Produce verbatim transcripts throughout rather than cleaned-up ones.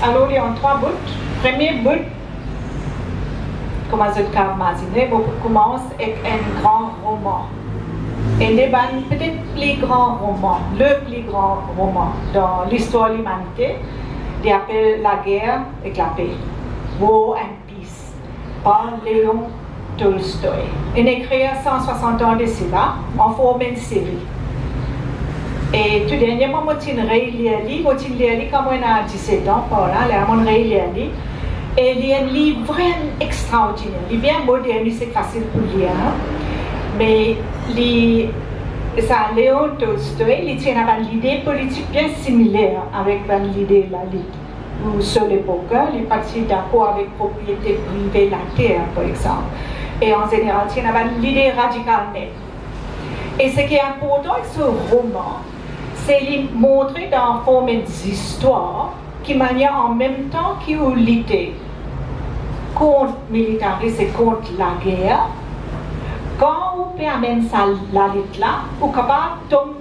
Alor, li an trwa bout. Premie bout, kouma zot kav imazine, mo pou koumans ek enn gran roman. Enn de bann, petet pli gran roman, le pli gran roman dan listwar limanite, li apel Lager ek Lape, War and Peace, par Léon Tolstoy. Inn ekrir san swasant an de sela, an form enn seri. E tou derniereman, mo ti relir li, mo ti lir li kan mo ena diset an, par la, ler mo relir li. E li enn liv vrem extraordiner. Li bien modern, li se fasil pou lir, me li, sa Léon Tolstoy, li ti ena bann lide politik bien similer avek bann lide Lalit. Ou so lepok, li pa ti dakor avek propriete prive later, par exanp. E an zeneral, ti ena bann lide radikal net. E seki inportan ek so roman, se li montre dan form enn zistwar, ki manier an mem tan ki ou lite kont militaris e kont lager, kan ou pe amenn sa lalit la, ou kapav tom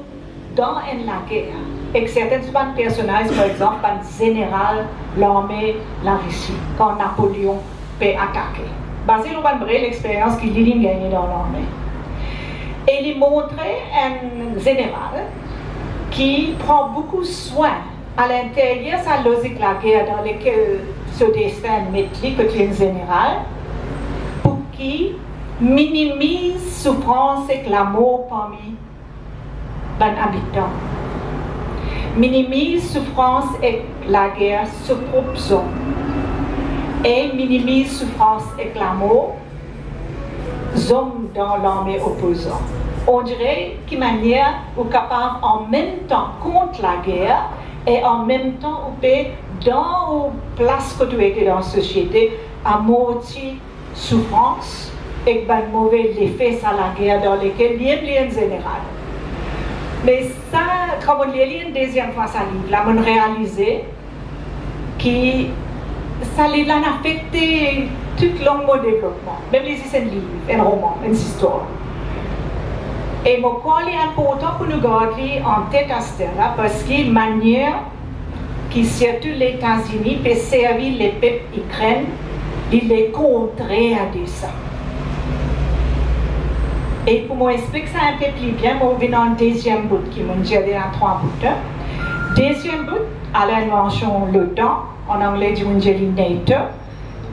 dan enn lager ek sertenn bann personaz, par exanp, bann zeneral larme Larisi, kan Napoleon pe atake. Baze lor bann re lexperyans ki li, li gagne dan larme. E li montre enn zeneral ki pran boukou swin alinteryer sa lozik lager dan lekel so destin met li, kot li enn zeneral, pou ki minimiz soufrans ek lamor parmi bann abitan, minimiz soufrans ek lager so prop zom, e minimiz soufrans ek lamor zom dan larme opozan. On dire ki manier ou kapav an mem tan kont lager e an mem tan ou pe dan ou plas kot ou ete dan sosiete, amorti soufrans ek bann move lefe sa lager dan lekel li mem li enn zeneral. Me sa, kan mo lir li enn deziem fwa sa liv la, mo realize ki sa liv la inn afekte tou long mo devlopman, mem li zis enn liv, enn roman, enn zistwar. E mo krwar li inportan pou nou gard li antet aster la, parski manier ki sirtou Letazini pe servi lepep Ikrenn, li lekontrer de sa. E pou mo explik sa inpe pli bien, mo vinn ar deziem bout ki mo dir li ena trwa bout, en. Deziem bout, aler nou ansion lotan, an angle dimoun dir li NATO,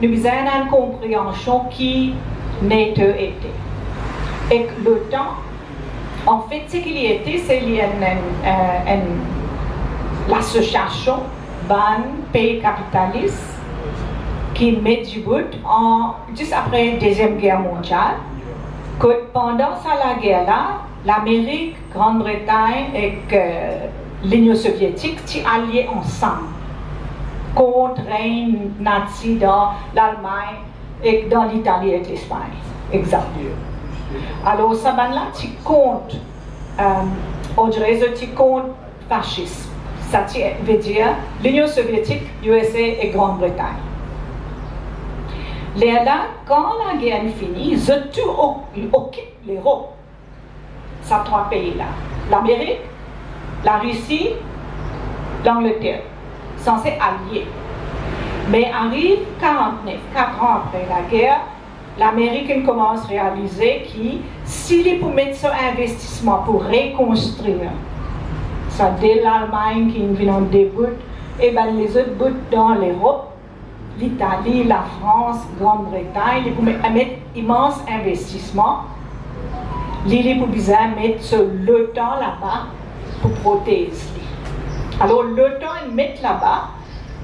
nou bizin ena enn konpreansion ki NATO ete. Ek lotan, anfet, seki li ete, se li enn, enn, eh, enn lasosiasion bann pei kapitalis ki met dibout an, zis apre Deziem Ger Mondial, kot pandan sa lager la, Lamerik, Grann Bretagn ek, eh, Linion Sovietik ti alie ansam kont regn nazi dan Lalmagn ek dan Litali ek Lespagn. Exakt. Alor, sa bann la ti kont, eh, on dire zot ti kont fasis. Sa ti vedir Linion Sovietik, U S A ek Grann Bretagn. Lerla, kan lager fini, zot tou o-, okip Lerop. Sa trwa pei la, Lamerik, Larisi, Langleter, sanse alie. Me ariv karant-nef, kat an apre lager, Lamerik inn koumans realize ki si li pou met so investisman pou rekonstrir sa de Lalmagn ki inn vinn an de bout e bann lezot bout dan Lerop, Litali, Lafrans, Grann Bretagn, li pou met, met imans investisman, li, li pou bizin met so lotan laba pou protez li. Alor, lotan inn met laba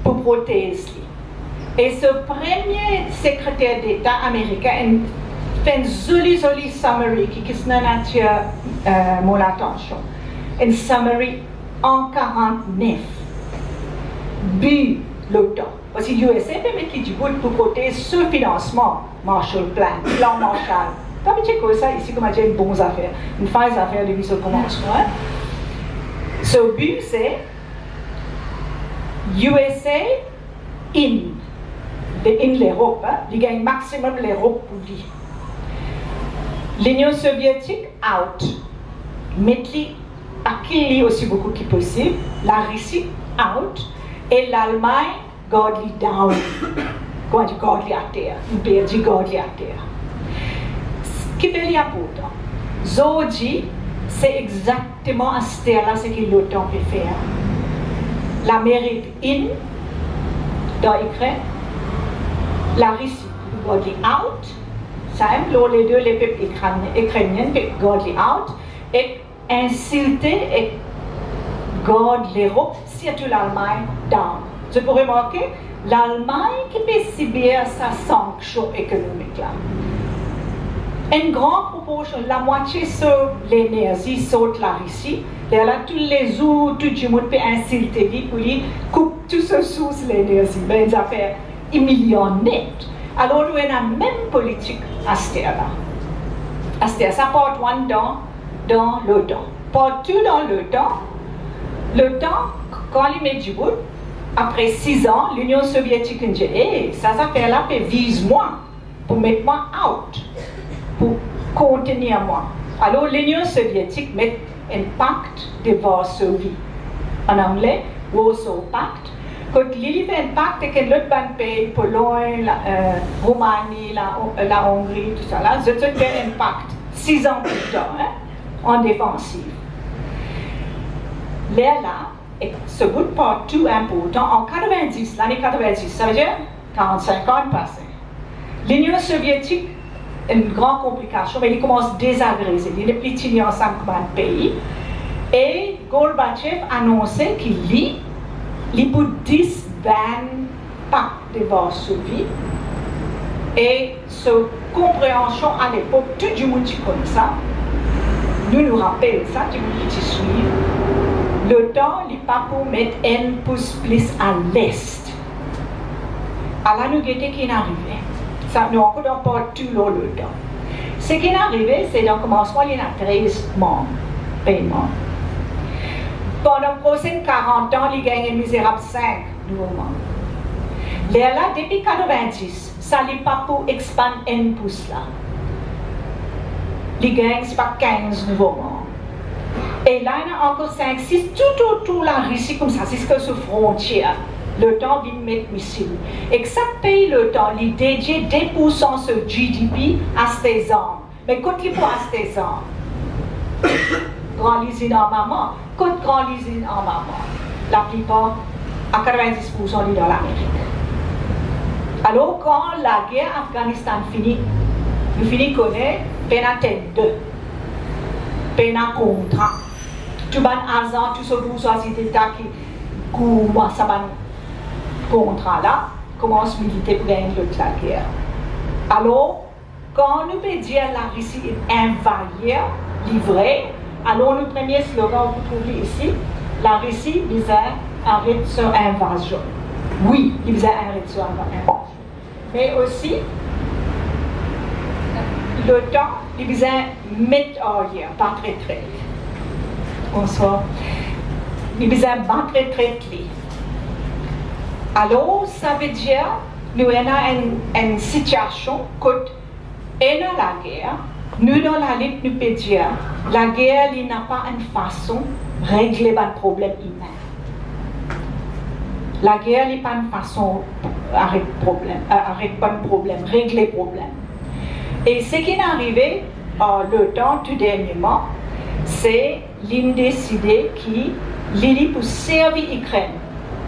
pou protez li. E so premie sekreter deta amerikin inn fer enn zoli, zoli summary ki, ki ti ena natir, eh, mo latansion. Enn summary an karant-nef. Bi lotan. Parski U S A pe met li dibout pou protez so finansman, Marshall Plan, plan Marshall. Tabitye koz sa isi kouma dir enn bon zafer, enn fay zafer depi so koumansman, en. So bi se U S A in, de in Lerop, en, li gagn maximum Lerop pou li. Linion Sovietik out, met li akil li osi boukou ki posib, Larisi out, e Lalmagn gard li down, kouma dir gard li ater, nou perdi gard li ater. Kifer li inportan? Zordi, se exakteman aster la seki l'OTAN pe fer. Lamerik in dan Ikrenn, Larisi pou gard li out, sa mem lor le do lepep ikran-, ikrenien pe gard li out, ek insilte ek gard Lerop, sirtou Lalmagn, down. Zot pou remarke, Lalmagn ki pe sibir sa sanksion ekonomik la. Enn gran proporsion, lamwatie so lenerzi sort Larisi. Lerla toulezour tou dimoun pe insilte li pou li koup tou so sours lenerzi. Be enn zafer imilian net. Alor nou ena mem politik aster la. Aster sa part one dan, dan l'OTAN. Part two dan l'OTAN, l'OTAN, kan li met dibout, apre sis an, Linion Sovietik inn dir, "E, sa zafer la pe viz mwa, pou met mwa out, pou kontenir mwa." Alor Linion Sovietik met enn Pakt de Varsovi, an angle, Warsaw Pact, kot li, li fer enn pakt ek enn lot bann pei, Pologn, la, eh, Roumani, la, la Ongri, tousala. Zot, zot fer enn pakt, sis an pli tar, en, an defansiv. Lerla, ek so bout part two inportan, an katrevin-dis, lane katrevin-dis, savedir karant-sink an pase. Linion Sovietik, enn gran konplikasion, me li koumans dezagreze, li nepli tini ansam kouma enn pei, e Gorbachev anonse ki li, li pou disbann Pakt de Varsovi, e so konpreansion alepok, tou dimoun ti konn sa, nou, nou rapel sa, dimoun ki ti swiv, l'OTAN, li pa pou met enn pous plis a lest. Ala nou gete ki'nn arive. Sa, nou ankor dan part two lor l'OTAN. Seki inn arive, se dan komansman li ena trez manm, pei manm. Pandan prosin karant an, li gagn enn mizerab sink nouvo manm. Lerla, depi katrevin-dis, sa li pa pou expann enn pous la. Li gagn, se pa kinz nouvo manm. E la, ena ankor sink, sis, toutotour Larisi koumsa, ziska so frontier, l'OTAN vinn met misil. Ek sak pei l'OTAN, li dedie de poursan so G D P aste zarm. Me kot li pou aste zarm? Gran lizinn armaman. Kot gran lizinn armaman? Laplipar, a katrevin-dis poursan, li dan Lamerik. Alor, kan lager Afganistan fini, nou fini kone, pena tender, pena kontra. Tou bann azan, tou so bourzazi deta ki gourman sa bann kontra la, koumans milite pou gagn lot lager. Alor, kan nou pe dir Larisi inn envahir, li vre, alor nou premie slogan, ou pou trouv li isi, Larisi bizin aret so invazion. Wi, li bizin aret so inva-, invazion. Me osi, l'OTAN, li bizin met aryer, bat retret. Bonswar. Li bizin bat retret li. Alor, savedir, nou ena enn, enn sitiasion kot ena lager, nou dan lalit nou pe dir, lager li napa enn fason regle bann problem imin. Lager li pa enn fason aret problem, eh, aret bann problem, regle problem. E seki inn arive, eh, ar l'OTAN tou dernieman, se li'nn deside ki li, li pou servi Ikrenn,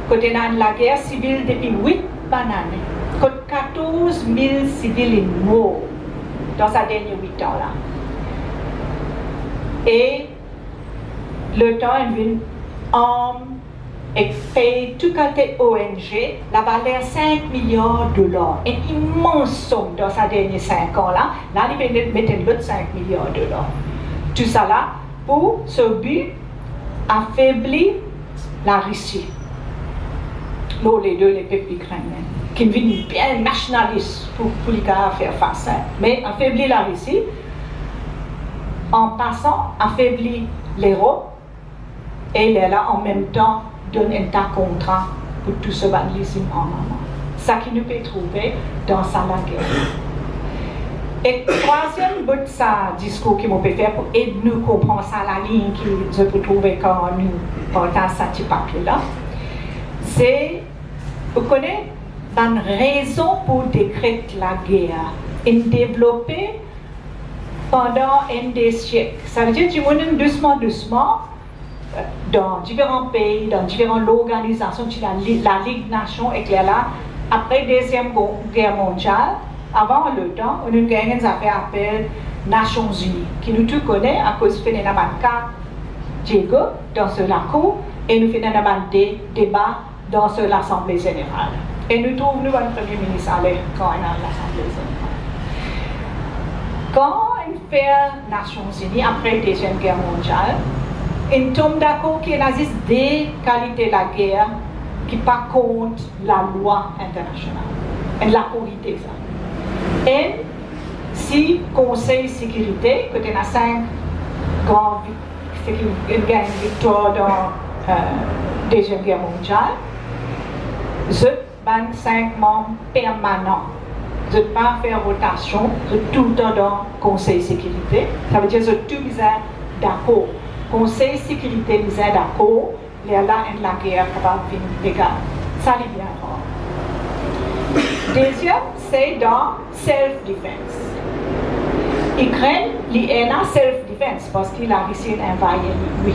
kot ena enn lager sivil depi wit bann ane, kot katorz mil sivil inn mor dan sa dernie wit an la. E l'OTAN inn vinn arm ek pey tou kalte O N G, lavaler sink miliar dolar, enn imans som dan sa dernie sink an la. La, li pe met enn lot sink miliar dolar. Tousala pou so bi, afebli Larisi lor ledo lepep ikrenien, ki vinn bien nasionalis pou, pou li kapav fer fas, en. Me afebli Larisi, an pasan, afebli Lerop, e lerla, an mem tan, donn enn ta kontra pou tou so bann lizinn armaman. Sa ki nou pe trouve dan sa lager. E trwaziem bout sa diskour ki mo pe fer pou ed nou konpran sa laliny ki zot pou trouve kan nou partaz sa ti papie la, se Ou kone, bann rezon pou dekret lager inn devlope pandan enn de siek. Savedir dimoun inn dousman, dousman, dan diferan pei, dan diferan lorganizasion, ti la li-, Lalig Nasion, ek lerla, apre Deziem Go-, Ger Mondial, avan l'OTAN, nou'nn gagn enn zafer apel Nasion Zini, ki nou tou kone akoz finn ena bann ka Diego dan so lakour, e nou finn ena bann de-, deba dan so Lasanble Zeneral. E nou trouv nou bann premie minis ale kan ena Lasanble Zeneral. Kan inn fer Nasion Zini apre Deziem Ger Mondial, inn tom dakor ki ena zis de kalite lager ki pa kont lalwa internasional. Enn lakorite sa. Enn, si Konsey Sekirite, kot ena sink gran vi-, seki gagn viktwar dan, eh, Deziem Ger Mondial, zot bann sink manm permanan. Zot pa fer rotasion, zot toultan dan Konsey Sekirite. Savedir zot tou bizin dakor. Konsey Sekirite bizin dakor, lerla enn lager kapav vinn legal. Sa li bien rar. Deziem, se dan self defense. Ikrenn, li ena self defense, parski Larisi inn envahir li, wi.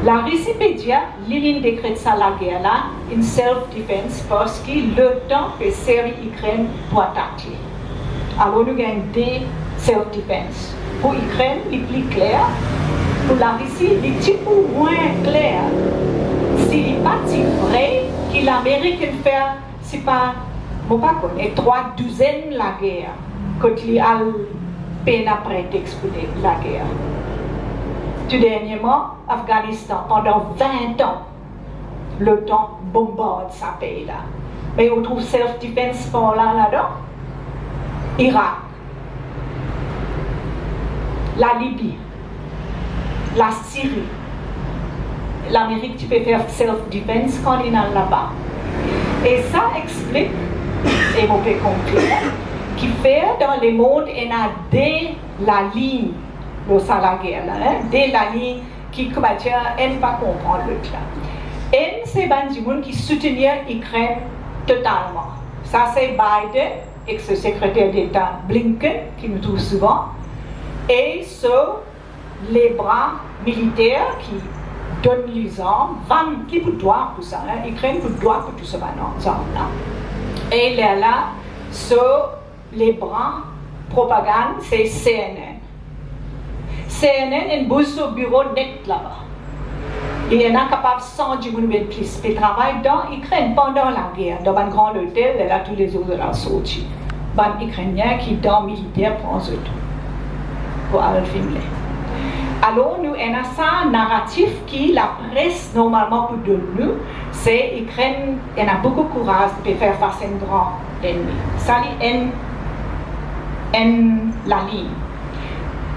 Larisi pe dir li, li'nn dekret sa lager la, enn self defense, parski l'OTAN pe servi Ikrenn pou atak li. Alor nou gagn de self defense. Pou Ikrenn, li pli kler. Pou Larisi, li ti pou mwin kler. Si li pa ti vre ki Lamerik inn fer, sipa, mo pa kone, trwa douzenn lager, kot li al pena pretex pou de-, lager. Tou dernieman, Afganistan, pandan vin an, l'OTAN bonbard sa pei la. Me ou trouv self defense par la, ladan? Irak, Lalibi, Lasiri, Lamerik ti pe fer self defense kan li'nn al laba. E sa explik, e mo pe konklir, kifer dan lemond ena de lalign lor sa lager la, en, de lalign ki, koumadir, enn pa konpran lot la. Enn, se bann dimoun ki soutenir Ikrenn totalman. Sa se Biden ek so sekreter deta Blinken, ki nou trouv souvan, e so lebra militer ki donn li zarm, Van ki pou dwa pou sa, en, Ikrenn pou dwa pou tou sa bann zarm la. E lerla, so lebra propagann, se C N N. C N N inn bouz so biro net laba. Li ena kapav san dimoun oubien plis pe travay dan Ikrenn pandan lager, dan bann gran lotel, lerla toulezour zot al sorti. Bann Ikrenien ki dan militer pran zot pou al filme. Alor, nou ena sa naratif ki lapres normalman pou donn nou, se Ikrenn ena boukou kouraz, li pe fer fas enn gran lennmi. Sa li enn, enn lalign.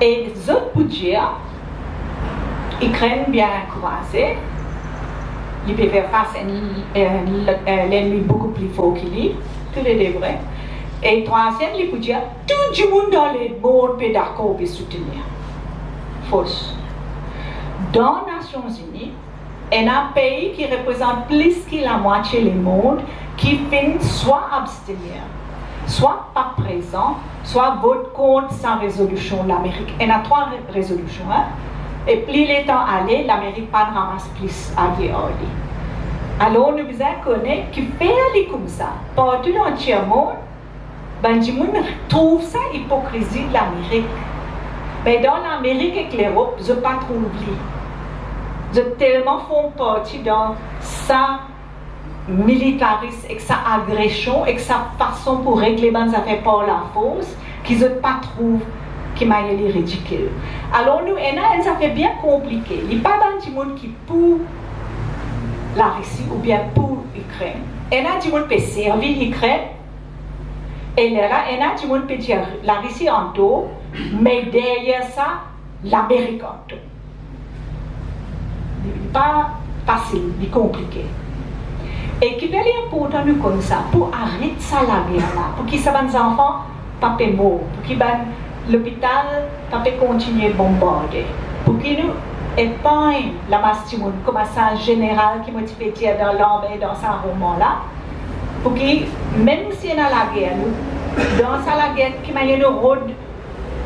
E zot pou dir, Ikrenn bien kouraze, li pe fer fas enn, enn, enn lennmi boukou pli for ki li, toulede vre. E trwaziem, li pou dir, tou dimoun dan lemond pe dakor, pe soutenir. Fos. Dan Nasion Zini, ena pei ki reprezant plis ki lamwatie lemond ki finn swa abstenir, swa pa prezan, swa vot kont sa rezolision Lamerik. Ena trwa re-, rezolision, en? E pli letan ale, Lamerik pa'nn ramas plis alie ar li. Alor, nou bizin kone kifer li koumsa. Partou dan tier mond, bann dimoun trouv sa ipokrizi Lamerik. Me dan Lamerik ek Lerop, zot pa trouv li. Zot telman form parti dan sa militaris ek sa agresion ek sa fason pou regle bann zafer par lafors ki zot pa trouv ki manier li ridikil. Alor, nou ena enn zafer bien konplike. Li pa bann dimoun ki pou Larisi oubien pou Ikrenn. Ena dimoun pe servi Ikrenn, e lerla ena dimoun pe dir Larisi antor, me deryer sa, Lamerik antor. Li pa fasil, li konplike. E kifer li inportan nou konn sa, pou aret sa lager la, pou ki sa bann zanfan pa pe mor, pou ki bann lopital pa pe kontigne bonbarde, pou ki nou epargn lamas dimoun, kouma sa zeneral ki mo ti pe dir dan larme, dan sa roman la, Pou ki, mem si ena lager, nou, dan sa lager, ki manier nou rod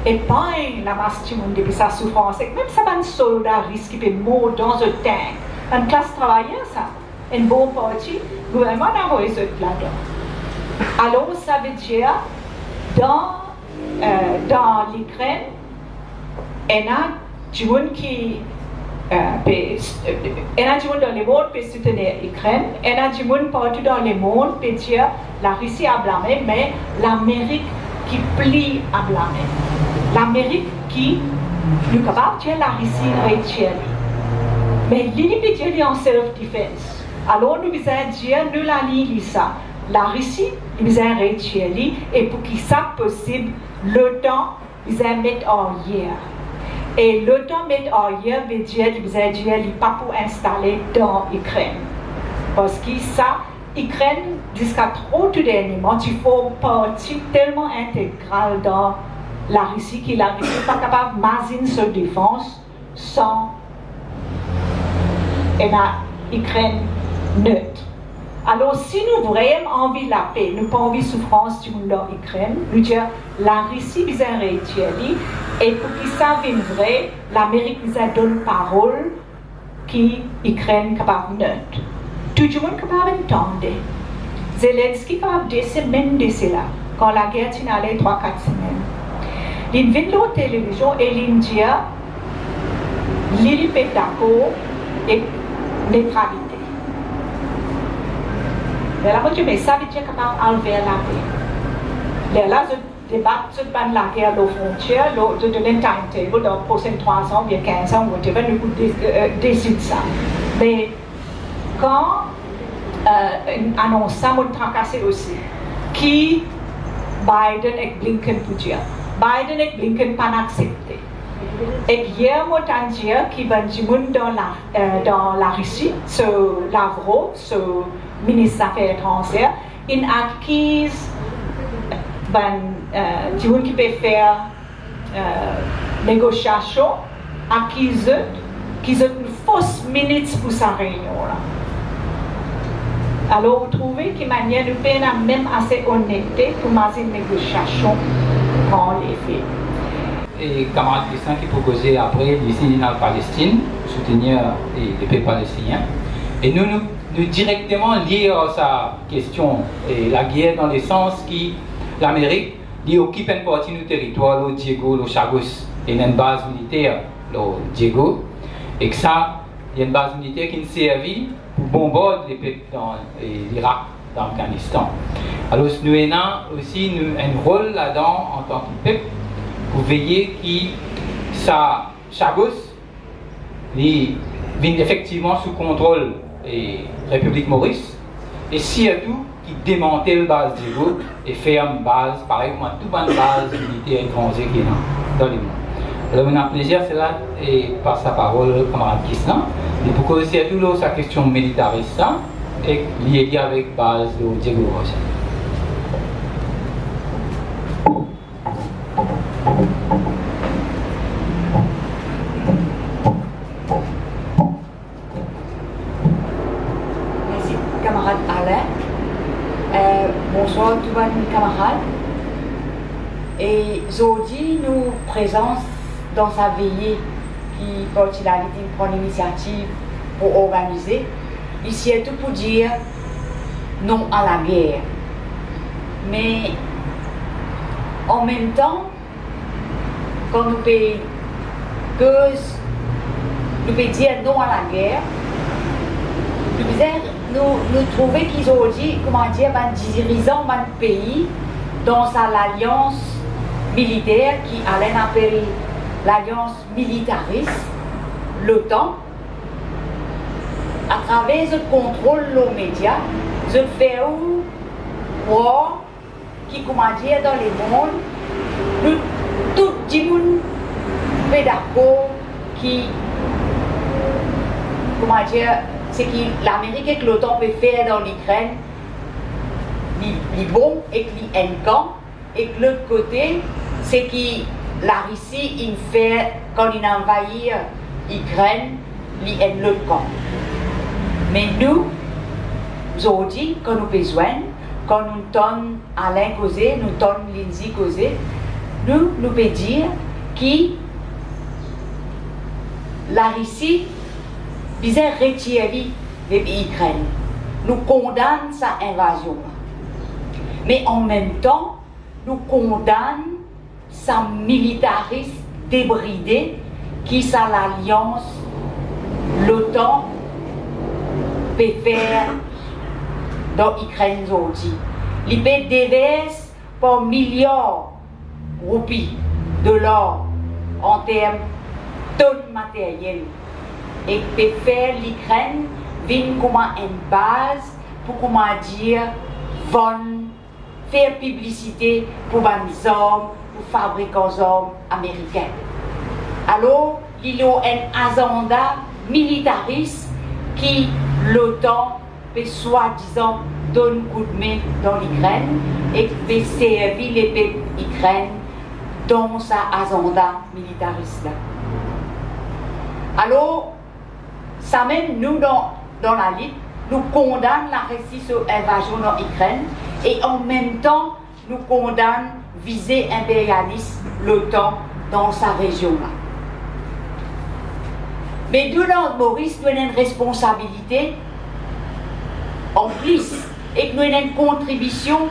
epagn lamas dimoun depi sa soufrans, ek mem sa bann solda ris ki pe mor dan zot tank, bann klas travayer sa, enn bon parti gouvernman inn avoy zot ladan. Alor, savedir, dan, eh, dan Likrenn, ena dimoun ki, eh, pe, eh, ena dimoun dan lemond pe soutenir Ikrenn, ena dimoun partou dan lemond pe dir Larisi a blame, me Lamerik ki pli a blame. Lamerik ki, nou kapav dir Larisi retir li. Me li, li pe dir li an self defense. Alor, nou bizin dir, nou laliny li sa. Larisi, li bizin retir li, e pou ki sa posib, lotan bizin met aryer. E lotan met aryer, vedir li bizin dir li pa pou instale dan Ikrenn. Parski sa, Ikrenn, ziska tro tou dernieman, ti form parti telman integral dan Larisi ki Larisi pa kapav mazinn so defans san ena Ikrenn net. Alor, si nou vremem anvi lape, nou pa anvi soufrans dimoun dan Ikrenn, nou dir Larisi bizin retir li, e pou ki sa vinn vre, Lamerik bizin donn parol ki Ikrenn kapav net. Tou dimoun kapav inn tande. Zelenski kapav de semenn de sela, kan lager ti inn ale trwa, kat semenn. Linn vinn lor televizion e linn dir li, li pe dakor ek netralite. Lerla mo dir, me sa vedir kapav al ver lape. Lerla zot debat zot bann lager lor frontier, lor, zot donn enn timetable, dan prosin trwa an oubien kinz an, whatever, nou pou de-, eh, eh, desid sa. Me kan, eh, anons sa, mo trakase osi ki Biden ek Blinken pou dir. Biden ek Blinken pa'nn aksepte. Ek yer mo tann dir ki bann dimoun dan la, eh, dan Larisi, so Lavrov, so minis zafer etranzer, inn akiz bann, eh, dimoun ki pe fer, eh, negosiasion, akiz zot ki zot inn fors minit pou sa reynion la. Alor, ou trouve ki manier nou pena mem ase onete pou mazinn negosiasion pran lefe. E kamarad Kristan ki pou koze apre, li isi linn al Palestin, soutenir, e, lepep palestinien. E nou, nou, nou direkteman lie ar sa kestion, e, lager dan lesans ki Lamerik, li okip enn parti nou teritwar lor Diego, lor Chagos, e ena enn baz militer lor Diego. Ek sa, li enn baz militer ki'nn servi pou bonbard lepep dan, e, Lirak, dan Afganistan. Alor, nou ena osi nou enn rol ladan antan ki pep pou veye ki sa Chagos, li vinn efektivman sou kontrol, e, Repiblik Moris, e sirtou ki demantel baz Diego e ferm baz, parey kouma tou bann baz militer etranze ki ena dan lemond. Alor, mo ena plezir sela e pas laparol kamarad Kristan, li pou koz sirtou lor sa kestion militaris sa, ek lie li avek baz lor Diego Rossi. Mersi, kamarad Alain. Eh, bonswar tou bann kamarad. E zordi, nou prezans dan sa veye ki Parti Lalit inn pran linisiativ pou organize, li sirtou pou dir non a lager. Me an mem tan, kan nou pe koz, nou pe dir non a lager, nou bizin, nou, nou trouve ki zordi, kouma dir, bann dirizan bann pei dan sa lalians militer ki Alain apel lalians militaris, l'OTAN, atraver zot kontrol lor media, zot fer ou krwar ki, kouma dir, dan lemond, nou, tou dimoun pe dakor ki, kouma dir, seki Lamerik ek l'OTAN pe fer dan Likrenn, li, li bon ek li enn kan, ek lot kote, seki Larisi inn fer kan linn anvayir Ikrenn, li enn lot kan. Me nou, zordi, kan nou pe zwenn, Kan nou tann Alain koze, nou tann Lindsey koze, nou, nou pe dir ki Larisi bizin retir li depi Ikrenn. Nou kondann sa invazion la. Me anmemtan, nou kondann sa militaris debride ki sa lalians lotan pe fer dan Ikrenn zordi. Li pe devers par miliar roupi, dolar, an term tonn materyel, e pe fer Likrenn vinn kouma enn baz pou, kouma dir, vann, fer piblisite pou bann zarm, pou fabrikan zarm amerikin. Alor, li lor enn azanda militaris ki lotan pe swadizan donn koudme dan Likrenn e pe servi lepep Ikrenn dan sa azanda militaris la. Alor, samem nou dan, dan lalit, nou kondann Larisi so invazion dan Ikrenn e anmemtan nou kondann vize inperyalis lotan dan sa rezion la. Me nou dan Moris, nou ena enn responsabilite anplis, ek nou ena enn kontribision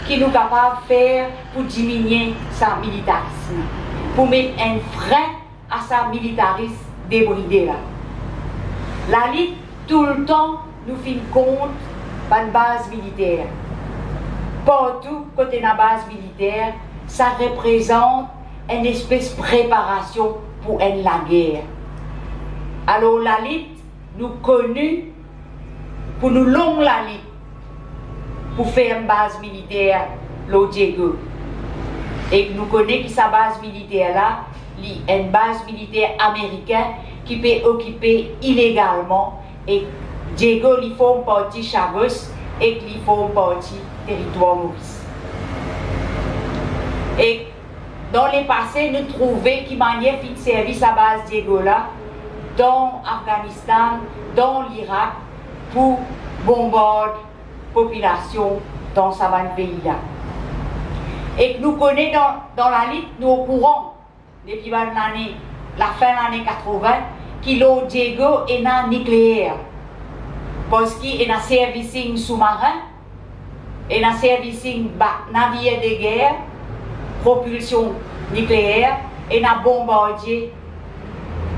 ki nou kapav fer pou diminie sa militaris la, pou met enn frin a sa militaris debride la. Lalit, toultan nou finn kont bann baz militer. Partou kot ena baz militer, sa reprezant enn espes preparasion pou enn lager. Alor, lalit, nou koni pou nou long lalit pou ferm baz militer lor Diego. Ek nou kone ki sa baz militer la, li enn baz militer amerikin ki pe okipe ilegalman, ek Diego, li form parti Chagos ek li form parti teritwar Moris. Ek dan lepase, nou trouve ki manier finn servi sa baz Diego la dan Afganistan, dan Lirak, pou bonbard popilasion dan sa bann pei la. Ek nou kone dan, dan lalit, nou okouran, depi bann lane, lafin lane katrovin, ki lor Diego ena nikleer, parski ena servicing soumarin, ena servicing ba-, navir de ger, propilsion nikleer, ena bonbardie,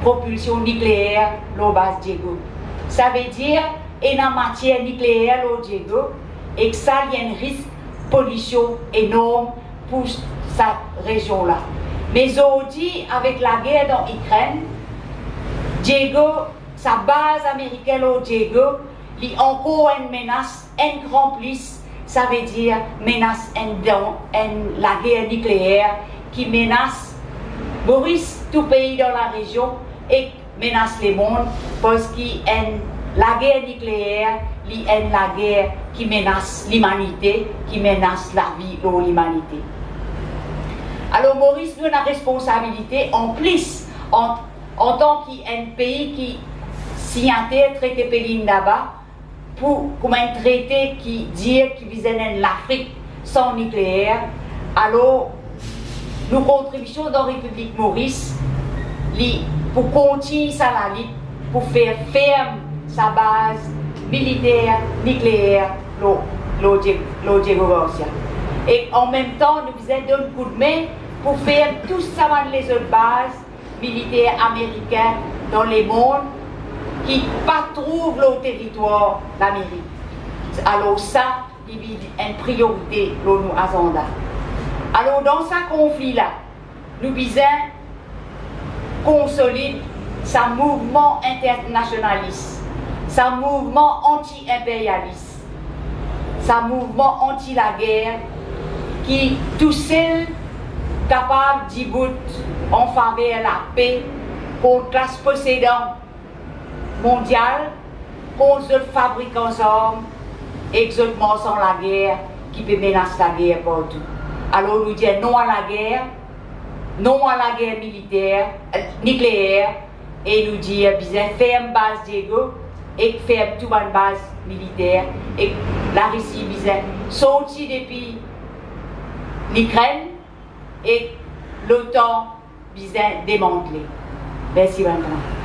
propilsion nikleer lor baz Diego. Savedir ena matier nikleer lor Diego, ek sa li enn risk polision enorm pou sa rezion la. Me zordi, avek lager dan Ikrenn, Diego, sa baz amerikin lor Diego, li ankor enn menas enn kran plis, savedir menas enn dan-, enn lager nikleer ki menas Moris, tou pei dan larezion, ek menas lemond, parski enn lager nikleer, li enn lager ki menas limanite, ki menas lavi lor limanite. Alor, Moris, nou ena responsabilite anplis, an, antan ki enn pei ki sinyater trete Pelindaba, pou, kouma enn trete ki dir ki bizin enn Lafrik san nikleer. Alor, nou kontribision dan Repiblik Moris, li pou kontign sa lalit pou fer ferm sa baz militer nikleer lor, lor Die-, lor Diego Garcia. E anmemtan, nou bizin donn koudme pou fer tou sa bann lezot baz militer amerikin dan lemond ki pa trouv lor teritwar Lamerik. Alor sa, li vinn enn priorite lor nou azanda. Alor, dan sa konfli la, nou bizin konsolid sa mouvman internasionalis, sa mouvman anti-inperyalis, sa mouvman anti-lager ki tousel kapav dibout an faver lape kont klas posedan mondial, kont zot fabrikan zarm ek zot marsan lager ki pe menas lager partou. Alor, nou dir non a lager, non a lager militer, eh, nikleer, e nou dir bizin ferm baz Diego, ek ferm tou bann baz militer, ek Larisi bizin sorti depi Likrenn, ek l'OTAN bizin demantle. Mersi, bann kamarad.